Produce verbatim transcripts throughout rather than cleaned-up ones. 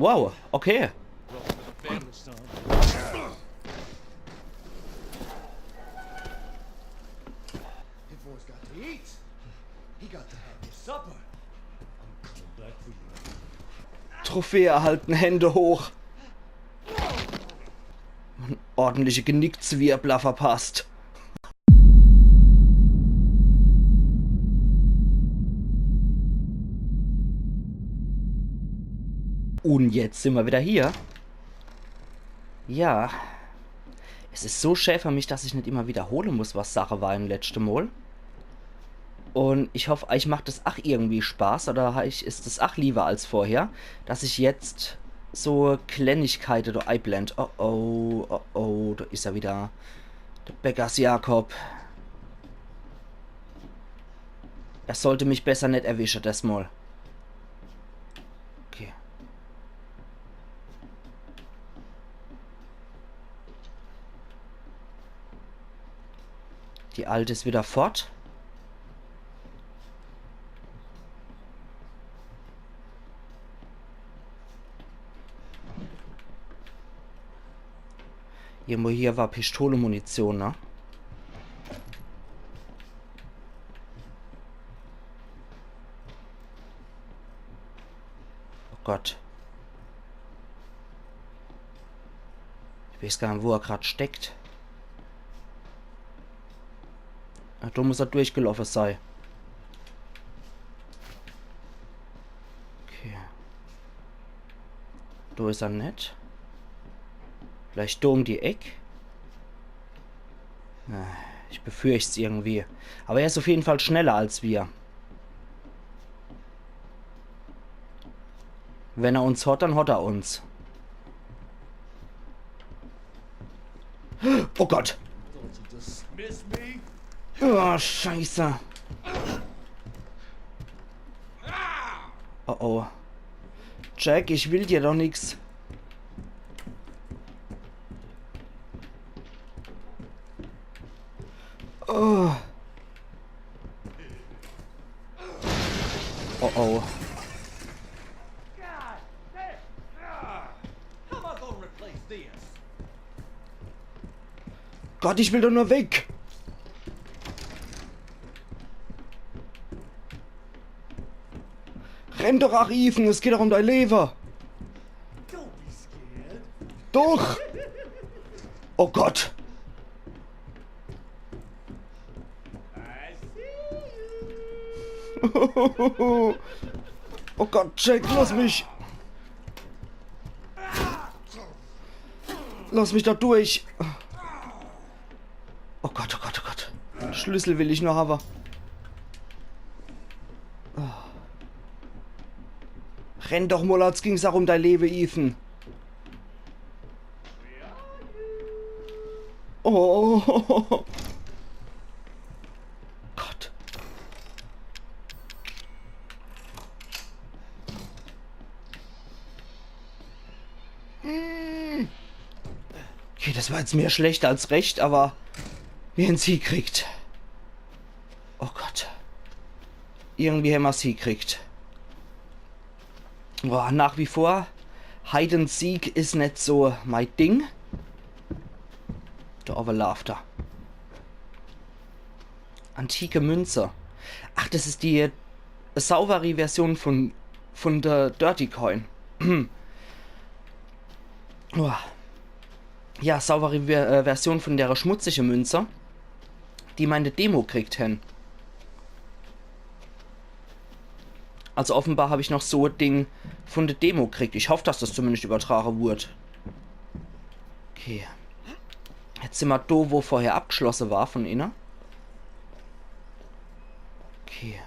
Wow, okay. His boy's got to eat. He got to have his supper. I'm coming back for you. Trophäe erhalten, Hände hoch. Ordentliche Genickzwirbler verpasst. Und jetzt sind wir wieder hier. Ja. Es is so schä für mich, dass ich nit immer wiederhole muss, was Sache war im letzte Mol. Und ich hoff, eich macht es ach irgendwie Spaß oder eich is es ach lieber als vorher, dass ich jetzt so Klennigkeite do eiblend. Oh oh, oh oh, do is er wieder. De Bäckers Jakob. Er sollt mich besser net erwische, des Mol. Okay. Die Alt is wieder fort. Irgendwo hier war Pistolemunition, ne? Oh Gott. Ich weiß gar net, wo er grad steckt. Ah, do muss er durchgelaufe sei. Okay. Do is er net. Vielleicht do um die Eck. Ah, ich befürcht's irgendwie. Aber er is auf jeden Fall schneller als wir. Wenn er uns hot, dann hot er uns. Oh Gott. Don't you just miss me? Oh, Scheiße. Oh oh. Jack, ich will dir doch nix. Oh. Oh oh. God damn! Ah, how am I gonna replace this? Gott, ich will doch nur weg. Renn doch, ach Ethan, es geht doch um dein Leben. Don't be scared. Doch. Oh Gott. I see you. Oh Gott, Jack, lass mich. Lass mich da durch. Oh Gott, oh Gott, oh Gott. Schlüssel will ich noch haben. Oh. Renn doch mol, als ging's auch um dein Leben, Ethan. Oh Gott. Hm. Okay, das war jetzt mehr schlecht als recht, aber wir haben's hiekriegt. Oh Gott. Irgendwie hämmer's hiekriegt. Boah, nach wie vor, Hide and Seek is net so mein Ding. Der Overlaughter. Antike Münze. Ach, das is die saubere Version von, von der Dirty Coin. Oh. Ja, saubere Ver äh, Version von der schmutzige Münze, die mer in de Demo kriegt hen. Also offenbar hab ich noch so e Ding von de Demo kriegt. Ich hoff, dass das zumindest übertrage wurd. Okay. Jetzt simmer do, wo vorher abgeschlosse war von inne. Okay.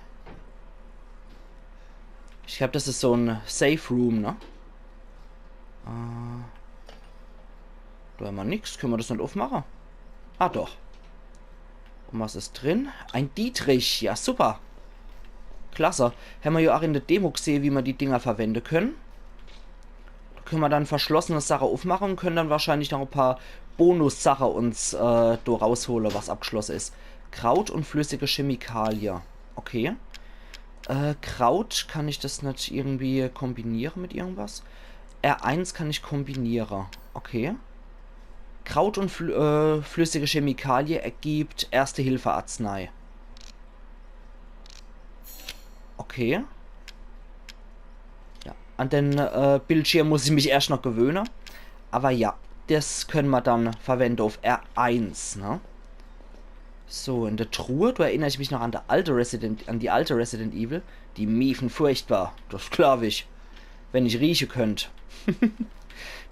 Ich glaub, das is so en Safe Room, ne? Äh, do hämmer nix. Könne mer das net uffmache? Ah, doch. Und was is drin? Ein Dietrich. Ja, super. Klasse. Hämmer ja auch in de Demo gsehe, wie mer die Dinger verwende könne. Do könne mer dann verschlossene Sache uffmache und könne dann wahrscheinlich noch e paar Bonussache uns äh, do raushole, was abgeschlosse is. Kraut und flüssige Chemikalie. Okay. Äh, Kraut, kann ich das net irgendwie kombiniere mit irgendwas? R eins kann ich kombiniere. Okay. Kraut und flü äh, flüssige Chemikalie ergibt Erste-Hilfe-Arznei. Okay. Ja, an den äh, Bildschirm muss ich mich erscht noch gewöhne. Aber ja, das könne ma dann verwende auf R eins, ne? So, in der Truhe, do erinner ich mich noch an der alte Resident, an die alte Resident Evil. Die miefen furchtbar, das glaub ich. Wenn ich rieche könnt.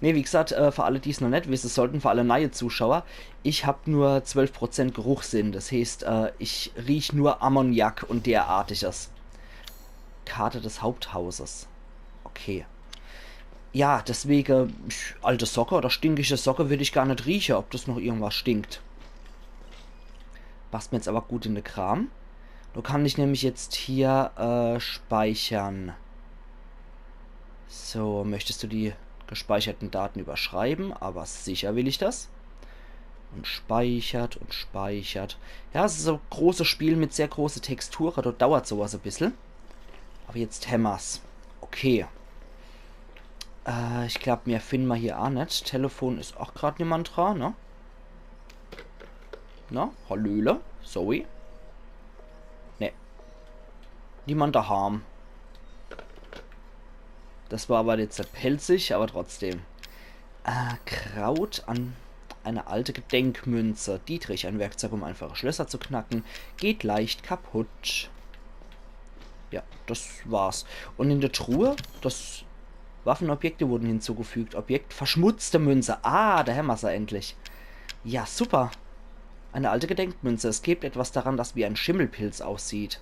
Nee, wie gesagt, äh, für alle, die's noch net wisse sollten, für alle neie Zuschauer, ich hab nur zwölf Prozent Geruchssinn. Das heeßt, äh, ich riech nur Ammoniak und derartiges. Karte des Haupthauses. Okay. Ja, deswege, ich, alte Socke oder stinkische Socke würd ich gar net rieche, ob das noch irgendwas stinkt. Passt mir jetzt aber gut in de Kram. Do kann ich nämlich jetzt hier äh, speichern. So, möchtest du die gespeicherten Daten überschreiben? Aber sicher will ich das. Und speichert und speichert. Ja, es is so e großes Spiel mit sehr große Texture, do dauert sowas e bissel. Aber jetzt hämmer's. Okay. Äh, ich glaub, mehr finne ma hier aa net. Telefon is auch grad niemand dra, ne? Na, Hallöle? Zoe? Ne. Niemand daham. Das war aber jetzt pelzig, aber trotzdem. Äh, Kraut an eine alte Gedenkmünze. Dietrich, ein Werkzeug, um einfache Schlösser zu knacken, geht leicht kaputt. Ja, das war's. Und in der Truhe, das Waffenobjekte wurden hinzugefügt. Objekt verschmutzte Münze. Ah, do hämmer's ja endlich. Ja, super. Eine alte Gedenkmünze. Es klebt etwas daran, das wie ein Schimmelpilz aussieht.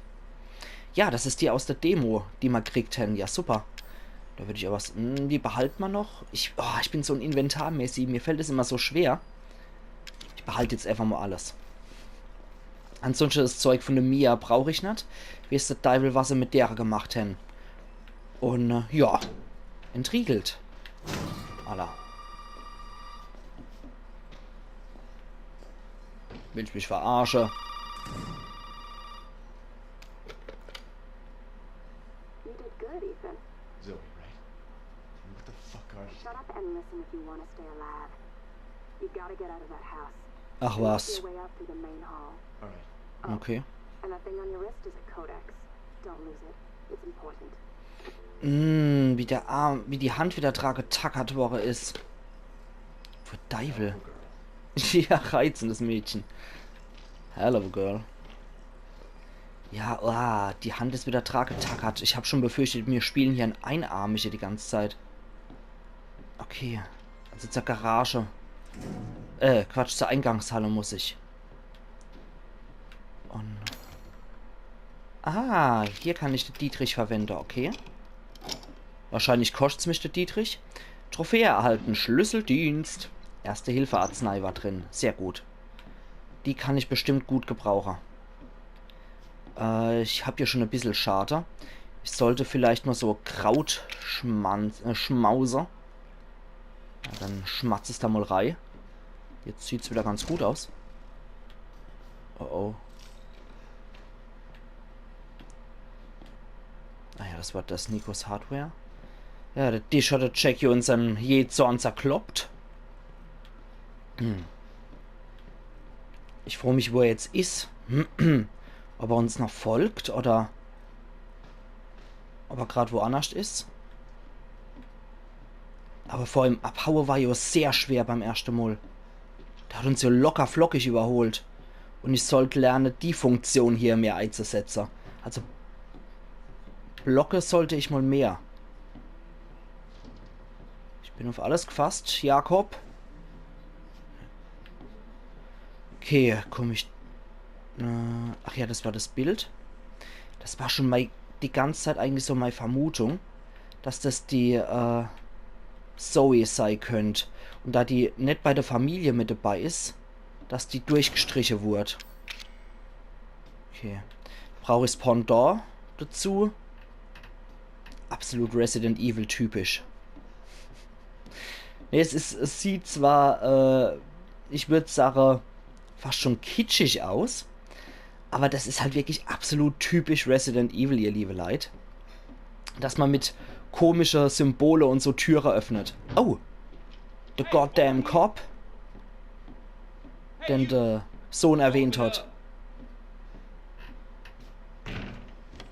Ja, das is die aus der Demo, die ma kriegt hen. Ja, super. Do würd ich aber s-, hm, die behalt ma noch. Ich, oh, ich bin so e Inventarmäßi. Mir fällt es immer so schwer. Ich behalt jetzt einfach mal alles. Ansonsten das Zeug von der Mia brauch ich net. Weeß de Deiwel, was se mit dere gemacht hen. Und äh, ja. Entriegelt. Alla. Willst mich verarsche? You did good, Ethan. Zoe, right? What the fuck are you? Shut up and listen if you want to stay alive. You gotta get out of that house. Ach There must was. be a way out through the main hall. Alright. Oh, Okay. And that thing on your wrist is a codex. Don't lose it. It's important. Mm, wie der Arm, wie die Hand wieder dra getackert worre is. Für Deiwel. Ja, reizendes Mädchen. Hello, girl. Ja, ah, die Hand is wieder dra getackert. Ich hab schon befürchtet, mir spielen hier en Einarmige die ganze Zeit. Okay. Also zur Garage. Äh, Quatsch, zur Eingangshalle muss ich. Und ah, hier kann ich de Dietrich verwende, okay. Wahrscheinlich koscht's mich de Dietrich. Trophäe erhalten, Schlüsseldienst. Erste-Hilfe-Arznei war drin, sehr gut. Die kann ich bestimmt gut gebrauche. Äh, ich hab hier schon e bissel Schade. Ich sollte vielleicht mal so Kraut schman äh, schmause. Ja, dann schmatz ich da mal rei. Jetzt sieht's wieder ganz gut aus. Oh oh. Ah ja, das war das Nikos Hardware. Ja, der Tisch hat der Jackie unsern Jähzorn zerkloppt. Hm. Ich froo mich, wo er jetzt is. Ob er uns noch folgt oder ob er grad woannerscht is. Aber vor ihm abhaue war jo sehr schwer beim erschte Mol. Der hat uns jo locker flockig überholt. Und ich sollt lerne, die Funktion hier mehr einzusetze. Also blocke sollte ich mal mehr. Ich bin auf alles gefasst, Jakob. Okay, komm ich. Äh, ach ja, das war das Bild. Das war schon mei, die ganze Zeit eigentlich so mei Vermutung, dass das die äh, Zoe sei könnt. Und da die net bei der Familie mit dabei is, dass die durchgestriche wurd. Okay. Brauch ich Pendant dazu? Absolut Resident Evil typisch. Nee, es is, es sieht zwar, äh, ich würd sage, fast schon kitschig aus, aber das is halt wirklich absolut typisch Resident Evil, ihr liebe Leit. Dass man mit komische Symbole und so Türe öffnet. Oh! The goddamn cop, den de Sohn erwähnt hat.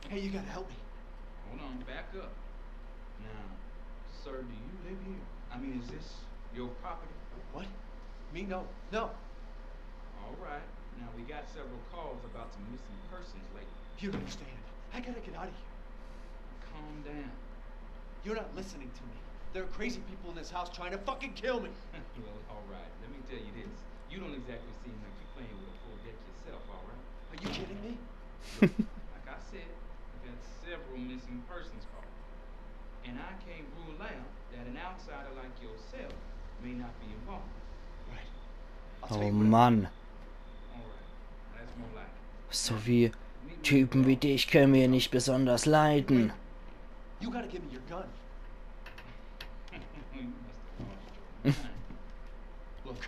Hey, you gotta help me. Hold on, back up. Now, sir, do you live here? I mean, is this your property? What? Me? No, no. All right. Now, we got several calls about some missing persons lately. You don't understand. I gotta get out of here. Calm down. You're not listening to me. There are crazy people in this house trying to fucking kill me. Well, all right. Let me tell you this. You don't exactly seem like you're playing with a full deck yourself, all right? Are you kidding me? Like I said, we've had several missing persons calls. And I can't rule out that an outsider like yourself may not be involved. Right. I'll tell Oh you what. Mann. All right. That's more like it. So wie Typen wie dich können wir nicht besonders leiden. You gotta give me your gun. You must have lost your mind. Look,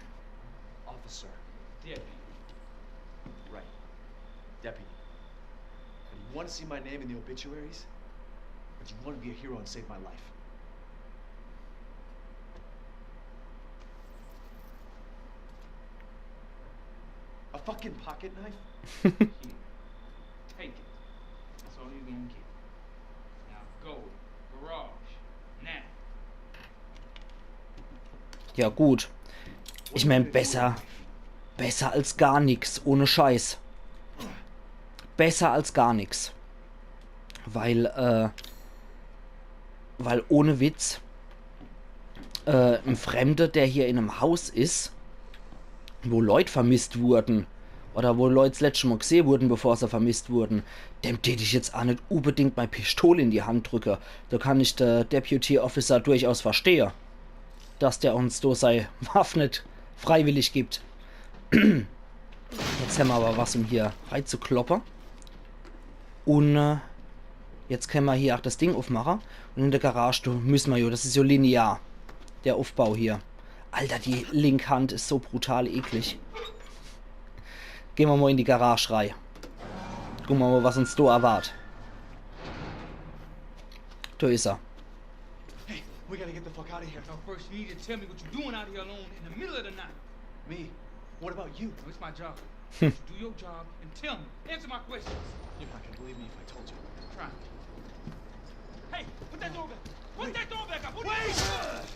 officer. Deputy. Right. Deputy. Do you want to see my name in the obituaries? Or do you want to be a hero and save my life? A fucking pocket knife? Here. Take it. That's all you're gonna get. Now go. Garage. Now. Ja gut. Ich mein, besser. Besser als gar nix. Ohne Scheiß. Besser als gar nix. Weil, äh, weil ohne Witz, äh, ein Fremder, der hier in einem Haus is, wo Leut vermisst wurden, oder wo Leut 's letschte Mal gesehen wurden, bevor sie vermisst wurden, dem tät ich jetzt aa net unbedingt mei Pistole in die Hand drücke. Da kann ich de Deputy Officer durchaus verstehe, dass der uns do sei Waff net freiwillig gibt. Jetzt hämmer aber was, um hier reizukloppe. Un, äh, jetzt kenne mer hier aa das Ding uffmache. Un in der Garage, do müsse mer jo, das is jo linear. Der Uffbau hier. Alter, die link Hand is so brutal eklig. Gehn mer mal in die Garage rei. Gucke mer mal, was uns do erwart. Do is er. Hey, we gotta get the fuck out of here. No, first you need to tell me what you're doing out here alone in the middle of the night. Me? What about you? No, it's my job. You do your job and tell me. Answer my questions. You're not gonna believe me if I told you. Try me. Hey, put that door back. Put that door back up. What are you doing?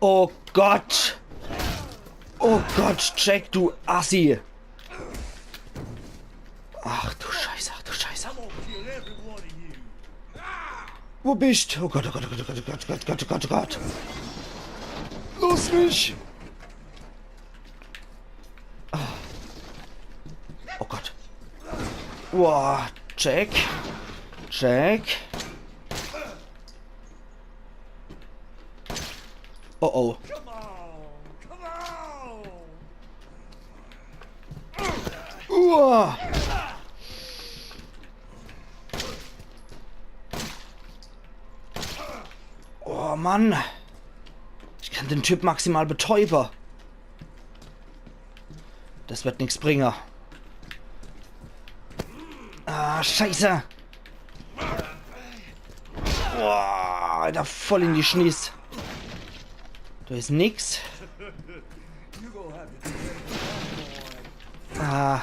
Oh Gott! Oh Gott, Jack, du Assi! Ach du Scheiße, ach du Scheiße. Wo bist? Oh Gott, oh Gott, oh Gott, oh Gott, oh Gott, oh Gott, oh Gott, oh Gott. Los mich! Ah. Oh Gott. Wow, Jack. Jack. Oh oh. Uah. Oh Mann. Ich kann den Typ maximal betäube. Das wird nix bringe. Ah, Scheiße. Boah, Alter, voll in die Schniss. Do is nix. Ah.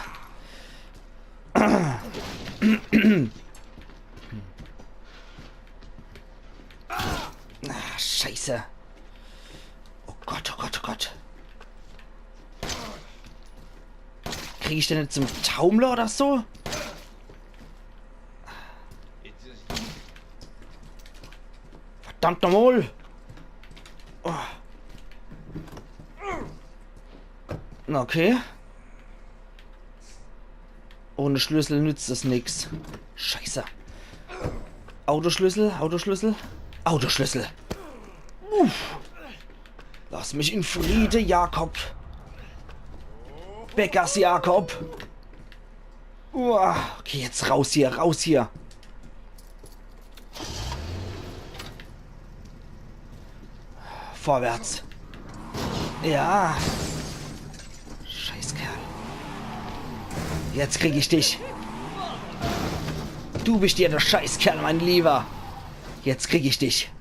Ah, Scheiße. Oh Gott, oh Gott, oh Gott. Krieg ich den net zum Taumle oder so? Verdammt nochmal! Oh. Na, okay. Ohne Schlüssel nützt es nix. Scheiße. Autoschlüssel, Autoschlüssel, Autoschlüssel. Uff. Lass mich in Friede, Jakob. Beckers Jakob. Uah, okay, jetzt raus hier, raus hier. Vorwärts. Ja. Scheißkerl. Jetzt krieg ich dich. Du bist ja der Scheißkerl, mein Lieber. Jetzt krieg ich dich.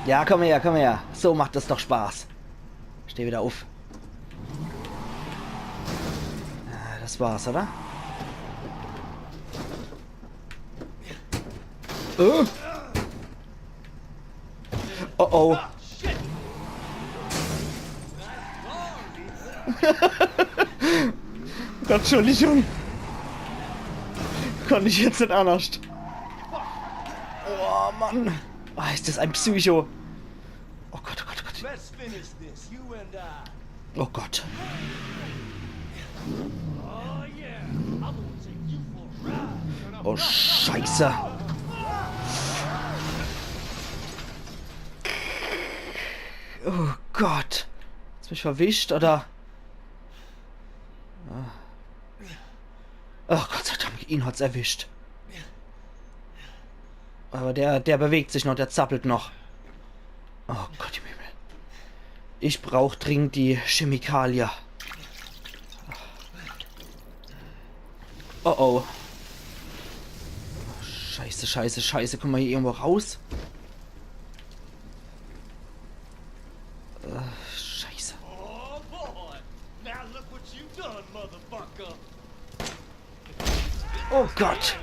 Ja, komm her, komm her. So macht es doch Spaß. Steh wieder auf. Ah, das war's, oder? Oh. Oh oh. Gott, Entschuldigung. Konnt ich jetzt net annerscht. Oh Mann. Ah, ist das ein Psycho. Oh Gott, oh Gott, oh Gott. Let's finish this, you and I. Oh Gott. Oh yeah, I'm gonna take you for a ride. Oh Scheiße. Oh Gott. Hast mich verwischt, oder? Ah. Oh Gott sei Dank, ihn hat's erwischt. Aber der, der bewegt sich noch, der zappelt noch. Oh Gott im Himmel. Ich brauch dringend die Chemikalie. Oh oh. Scheiße, scheiße, scheiße. Komm ma hier irgendwo raus? Äh, scheiße. Oh boy, now look what you done, motherfucker. Oh Gott.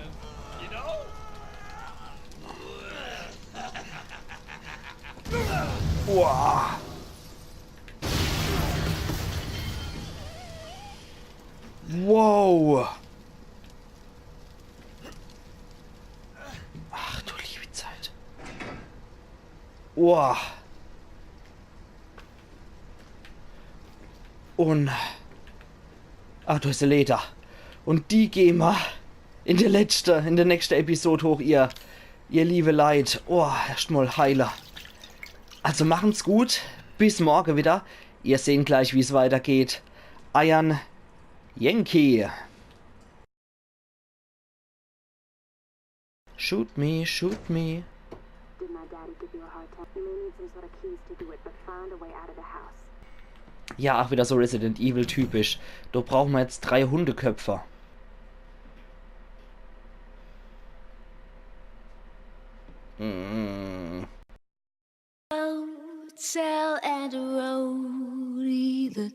You know? Wow. Wow. Ach du liebe Zeit. Wow. Und... Ah, do is e Leiter. Und die geh ma in der letzte, in der nächste Episode hoch, ihr, ihr liebe Leit. Oh, erscht mal heile. Also machen's gut. Bis morge wieder. Ihr sehn gleich, wie's weitergeht. Eiern Yankee. Shoot me, shoot me. Did my daddy give you a hard time? You may need some sort of keys to do it, but find a way out of the house. Ja, ach, wieder so Resident Evil typisch. Do brauche ma jetzt drei Hundeköpfe. Mm. Tell and road either